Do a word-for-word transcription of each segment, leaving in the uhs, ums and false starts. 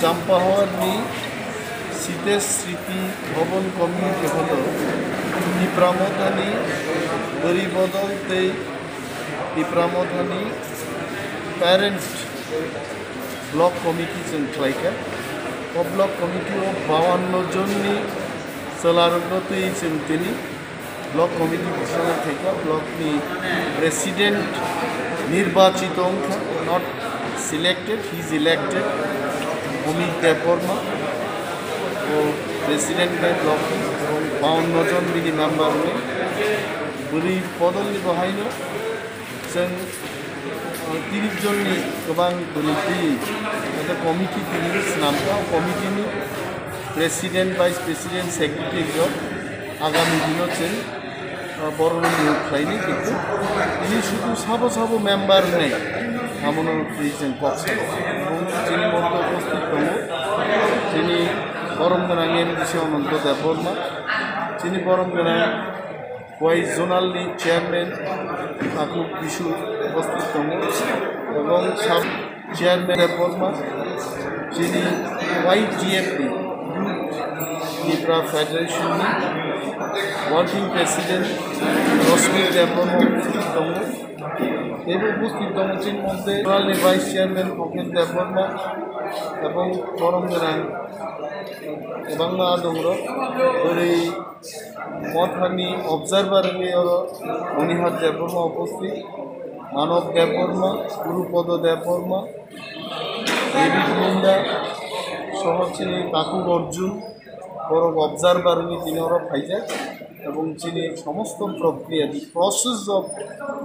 Champahor ni Sitesh Sriti Bhavan Community Hall o Tipra Mothani bwrwi bodol tei Tipra Mothani parents block committee chwng khlaikha. O block committee o bawanno jonni chwlarokno twi chwng tini block committee bisana khaikha. Block ni president nirbachito wngkha, not selected, he is elected, Omik Debbarma. O president bai block ni, ebong bawanno jon bini member ni bwrwi bodol ni bo haino chwng, uh, tiris jonni kwbang bwrwi twi, committee tini swnamkha. O committee ni president, vice president, secretary rok agami dino chwng, uh, borokno niyok khlaini, kintu tini sudu sabo sabo member wngnai, amono twi chwng kok sabo. Ebong chini monto upasthit tongo chini borom gwnang M D C Ananto Debbarma, chini borom gwnang Y zonal ni chairman Taku Bisu upasthit tongo, ebong sub chairman Debbarma, chini Y T F ni Youth Tipra Federation ni working president Rosmi Debbarma upasthit tongo. Teibo upasthit tongo chini moddhe zonal ni vice chairman Phoken Debbarma, ebong borom gwnang kwbangma adongrok, bwrwi Mothani observer wngwi oro Monihar Debbarma upasthit, Manob Debbarma, Gurupodo Debbarma, David Munda, soho chini Taku Arjun, borok observer wngwi tini oro phaijak, ebong chini somosto prokriya, the process of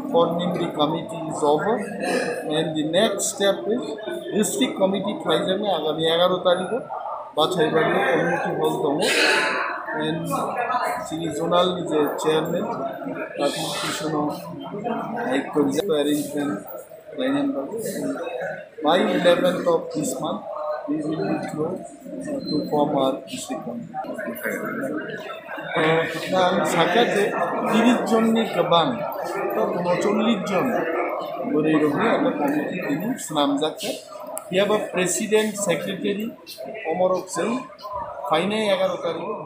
Kornimri committee is over, and the next step is district committee khlaijaknai agami egaro tarikh o. Bathai Bagwi community hall tongo, and chini zonal ni je chairman, Tathang Kisono daityo rijak arrangement khlainani bagwi. By eleventh of this month, we will be close, uh, to form our district committee. Uh, ang sakha je tiris jonni kwbang, to unocholish jon bwrwi rokni abo committee tini swnamjak kha. Phiya ba president, secretary, omorok chwng phainai egaro tarikh o.